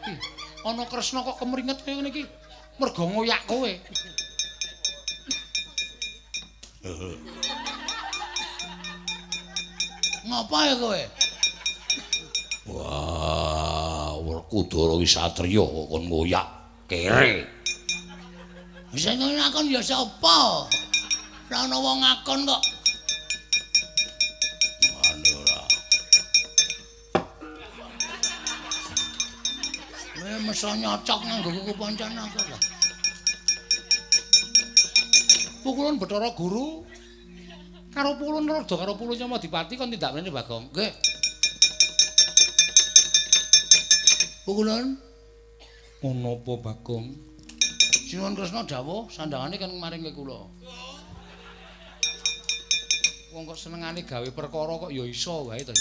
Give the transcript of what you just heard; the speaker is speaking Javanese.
ngerti. Ana Kresna kok kemringet kaya ngene iki. Mergo ngoyak kowe. Ngapa ya kowe? Wah, Werkudara iki satriya kok kon ngoyak kere. Sing ngakon ya sapa? Ora ana wong ngakon kok. Ane ora. Kowe meso nyocok nganggo kuku pancanaka lho. Pukulun Bathara Guru karo Pulun Narada karo Pulun Yamadipati kon tindak mrene Bagong. Nggih. Pukulun ngono apa Bagong? Sinuwun Kresna dawuh sandangane kan maringke kula. Wong kok senengane gawe perkara kok ya iso wae to.